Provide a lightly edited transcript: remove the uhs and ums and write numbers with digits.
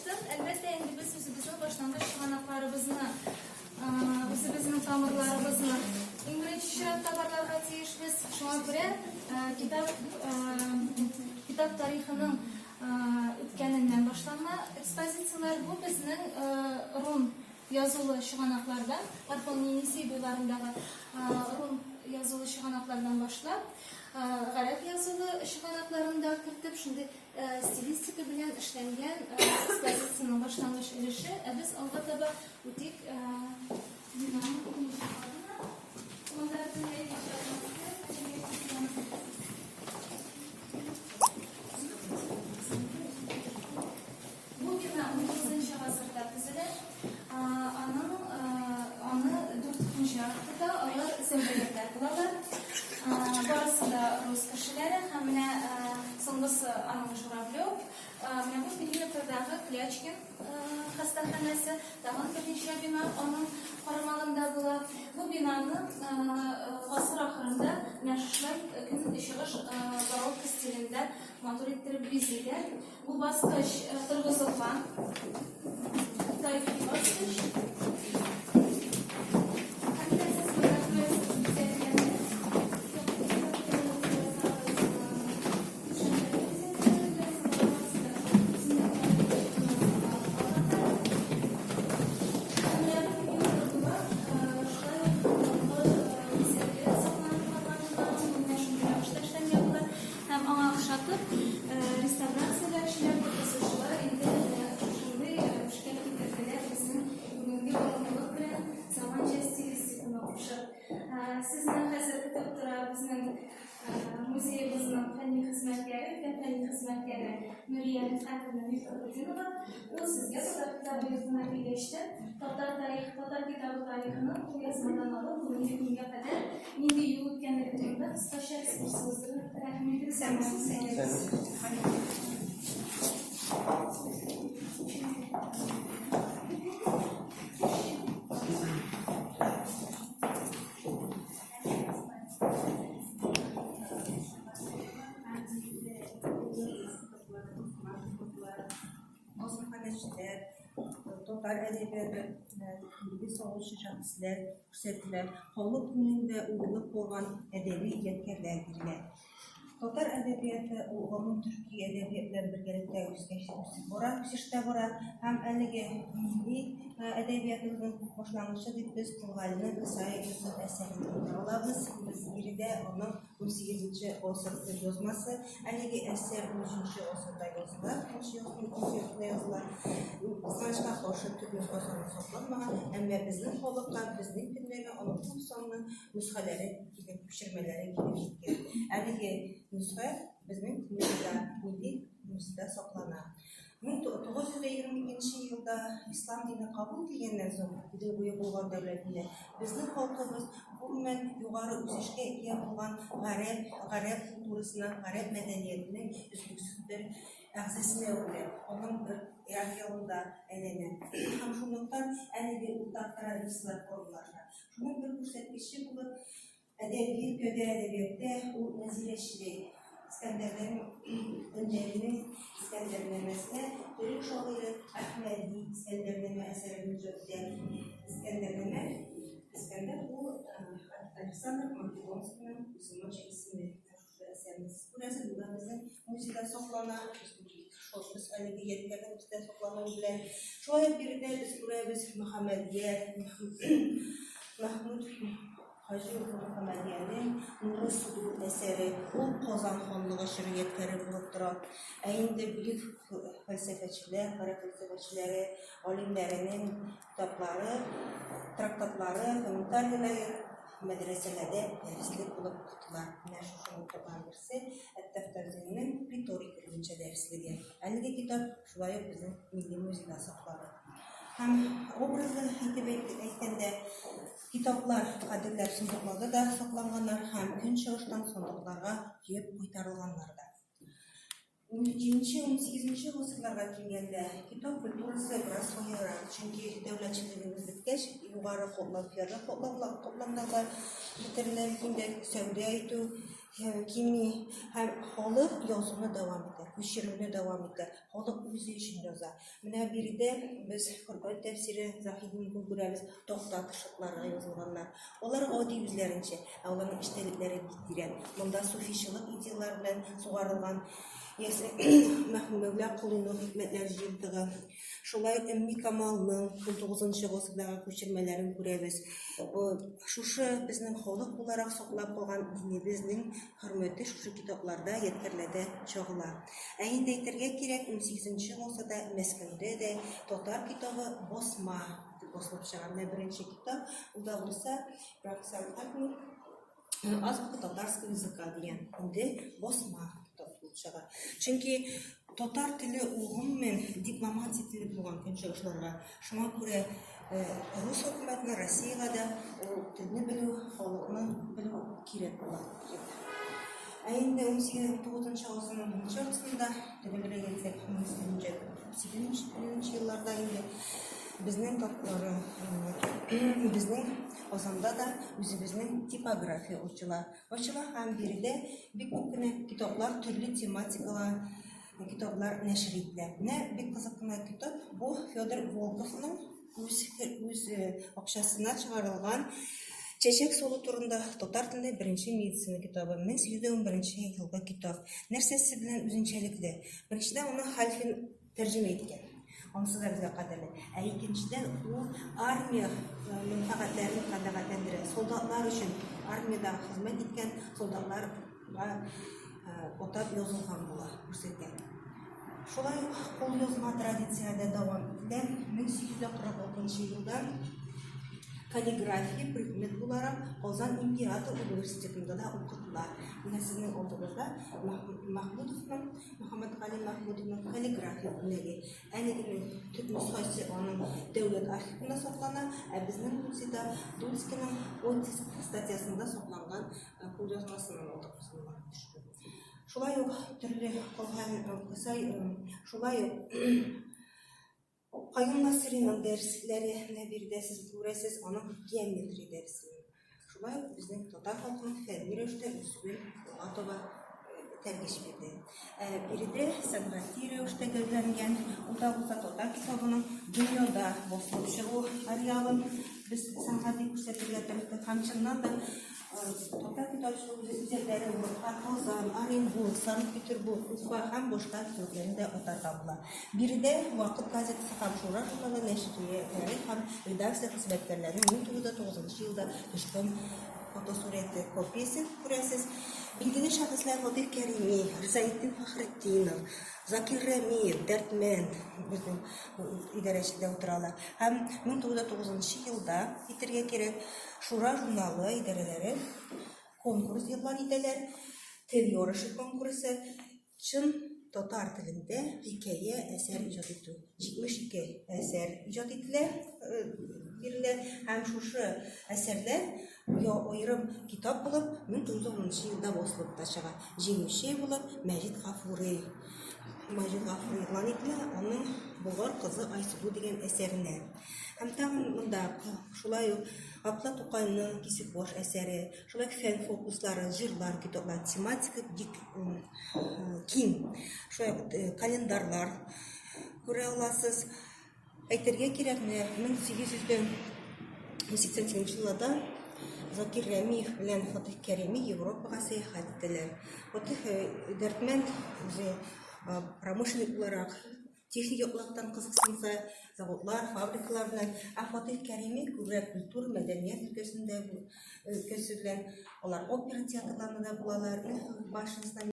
Шунлыктан, әлбәттә, инде без үзебезнең башлангыч чыганакларыбызны, үзебезнең тамырларыбызны иң беренче чиратта барларга тиешбез. Шуңа күрә китап китап тарихының үткәненнән башлана экспозицияләр. Бу безнең рун язулы чыганаклардан, Орхон-Енисей буйларындагы рун язулы чыганаклардан башлап, гарәп язулы чыганакларын да кертеп, шундый стилистика белән эшләнгән экспозициянең башлангыч өлеше. Ә без алга таба үтик бинаның икенче катына. Монда бөтенләй икенче атмосфера. Бу бина 19 гасырда төзелә. Аның аны дүрт хуҗа тота, алар сәүдәгәрләр булалар. Барысы да рус кешеләре һәм менә соңгысы аның Журавлев. Менә бу периметрдагы Клячкин хастаханәсе, тагын берничә бина аның карамагында була. Бу бинаны гасыр ахырында менә шушылай көнчыгыш барокко стилендә матур иттереп бизиләр. Бу баскыч торгызылган. Тарихи баскыч. Һәм дә сез монда күрәсез бизәкләрне. Һәм аңа охшатып, реставрацияләүчеләр, торгызучылар инде шушындый рәвешкә китерделәр безнең бүгенге борынгылык белән заманча стилистиканы кушып. Сезне хәзер көтеп тора безнең музеебызның фәнни хезмәткәре, өлкән фәнни хезмәткәре Нурия Мидхәтовна Мифтахутдинова. Ул сезгә татар китабы йортына килгәч тә, татар тарих, татар китабы тарихының кулъязмадан алып бүгенге көнгә кадәр нинди юл үткәнлеге турында кыскача экскурс уздырыр. Рәхим итегез. Басмаханәчеләр, татар әдәбияты нигез салучы шәхесләр күрсәтелә, халык күңелендә уелып калган әдәби ядкәрләр бирелә. Татар әдәбияты ул гомумтөрки әдәбият белән бергәлектә үскәч үсеп бара, үсештә бара һәм әлеге милли әдәбиятыбызның башлангычы дип без Кол Галинең Кысаи Йосыф әсәрен әйтә алабыз. Без биредә аның Унсигезенче гасыр язмасы. Әлеге әсәр унөченче гасырда языла, икенче гасырның икенче яртысында языла. Кызганычка каршы, төп нөсхәсе аның сакланмаган, әмма безнең халыкка, безнең көннәргә аның күп санлы нөсхәләре килеп, күчермәләре килеп җиткән. Әлеге нөсхә безнең музейда, милли музейда саклана. 1922 елда ислам дине кабул ителгәннән соң, Идел буе Болгар дәүләтендә безнең халкыбыз гомумән югары үсешкә ия булган гарәп, гарәп культурасына, гарәп мәдәниятенең өзлексез бер әгъзасына әверелә, аның бер ягында әйләнә. Һәм шунлыктан әлеге уртак традицияләр формалаша. Шуның бер күрсәткече булып Әдәби өлкәдә, әдәбиятта ул нәзирәчелек. Искәндәрнең Төнҗәринең Искәндәрнамәсенә төрек шагыйре Әхмәди Искәндәрнамә әсәре мөрәҗәгать итә. Искәндәрнамә, Искәндәр ул Александр Македонскийның мөселманча исеме. Шушы әсәрне сез күрәсез, бу да безнең музейда саклана. Шатбыз әлеге ядкәрнең бездә саклануы белән. Шулай ук биредә без күрәбез Мөхәммәдия, Мәхмүд Хаҗи Мөхәммәдиянең Нуры Судур әсәре, ул Казан ханлыгы чоры ядкәре булып тора. Ә инде бөек фәлсәфәчеләр, гарәп фәлсәфәчеләре, галимнәренең китаплары, трактатлары, комментарийләре мәдрәсәләрдә дәреслек булып укытыла. Менә шушы укыган берсе Әт-Тәфтәрзиннең риторика буенча дәреслеге. Әлеге китап шулай ук безнең Милли музейда саклана. Һәм образлы итеп әйткәндә, китаплар кадерләп сандыкларда да сакланганнар һәм көнчыгыштан сандыкларга төяп кайтарылганнар да. Унҗиденче-унсигезенче гасырларга килгәндә, китап культурасы бераз саерак, чөнки дәүләтчелегебез беткәч, югары катлам, феодал катламнарда бетерелә бит инде, сәүдә итү, Кими һәм халык язуны дәвам итә, күчерүне дәвам итә, халык үзе өчен яза. Менә биредә без Коръән тәфсире Заһидин күрәбез, такта тышыкларга язылганнар. Алар гади үзләренчә, ә аларның эчтәлекләре бик тирән. Монда суфичылык идеялары белән сугарылган яисә Мәүлә Колыйның хикмәтләр җыентыгы. Шулай ук Өмми Камалның 19 гасырдагы күчермәләрен күрәбез. Шушы безнең халык буларак саклап калган динебезнең хөрмәте шушы китапларда, ядкәрләрдә чагыла. Ә инде әйтергә кирәк, 18 гасырда Мәскәүдә дә татар китабы басма дип басылып чыга. Менә беренче китап, ул да булса Профессор Хакмин Азбука татарского языка дигән инде басма китап булып чыга. Чөнки татар теле ул гомумән дипломатия теле булган көнчыгышларга. Шуңа күрә рус хөкүмәтенә, Россиягә дә ул телне белү, халыкны белү кирәк була. Ә инде 18-19 гасырның беренче яртысында, төгәлрәк әйтсәк, 1808 елларда инде безнең татлары, безнең Казанда да үзебезнең типография ачыла. Ачыла һәм биредә бик күп кенә китаплар, төрле тематикага китаплар нәшер ителә. Менә бик кызык кына китап, бу Федор Волковның үз үз акчасына чыгарылган Чәчәк салу турында татар телендә беренче медицина китабы, 1811 елгы китап. Нәрсәсе белән үзенчәлекле? Беренчедән, аны Хальфин тәрҗемә иткән. Анысы да безгә кадерле. Ә икенчедән, ул армия мәнфәгатьләрен канәгатьләндерә. Солдатлар өчен армиядә хезмәт иткән солдатларга атап язылган була, күрсәтә. Шулай ук кулъязма традиция дә дәвам ителә. 1846 елда каллиграфия предмет буларак Казан император университетында да укытыла. Менә сезнең алдыгызда Махмудовның Мөхәммәтгали Мәхмүтовның каллиграфия үрнәге. Әлегенең төп нөсхәсе аның дәүләт архивында саклана, ә безнең музейда Дульскийның оттиск статьясында сакланган кулъязмасыннан алдык без моны төшереп. Шулай ук төрле калган шулай ук Каюм Насыйриның дәресләре менә биредә сез күрәсез, аның геометрия дәресе. Шулай ук безнең татар халкының фәнни рәвештә үсүен алга таба этәргеч бирде. Ә биредә сәнгати рәвештә гәүдәләнгән, ул да булса татар китабының дөньяда басылып чыгу ареалын без сәнгати күрсәтергә тырыштык һәм чыннан да Татар китапчылыгы үзәкләре булып Казан, Оренбург, Санкт-Петербург, Уфа һәм башка төбәкләрне дә атарга була. Биредә Вакыт газетасы һәм Шура журналы нәшрияләре һәм редакция хезмәткәрләренең 1909 елда төшкән фотосурәте копиясен күрәсез. Билгеле шәхесләр Фатих Кәрими, Ризаэтдин Фәхретдинов, Закир Рәмиев, Дәрдмәнд безнең идарәчелектә утыралар. Һәм 1909 елда әйтергә кирәк, Шура журналы идарәләре конкурс игълан итәләр. Тел ярышы конкурсы чын татар телендә хикәя әсәр иҗат итү. 72 әсәр иҗат ителә, бирелә һәм шушы әсәрләр аерым китап булып 1910 елда басылып та чыга. Җиңүче булып Мәҗит Гафури Мәҗит Гафури игълан ителә, аның Болгар кызы Айсылу дигән әсәренә. Һәм тагын монда шулай ук Габдулла Тукайның Кисекбаш әсәре, шулай ук фән фокуслары, җырлар, китаплар, тематика бик киң. Шулай ук календарьлар күрә аласыз. Әйтергә кирәк, менә 1888 елларда Закир Рәмиев белән Фатих Кәрими Европага сәяхәт итәләр. Фатих Дәрдмәнд үзе промышленник буларак Техник яклактан кызыксынса, заводлар, фабрикалар белән, ә Фатих Кәрими күбрәк культура, мәдәният өлкәсендә өлкәсе белән, алар опера театрларында да булалар, Эльф башнясына.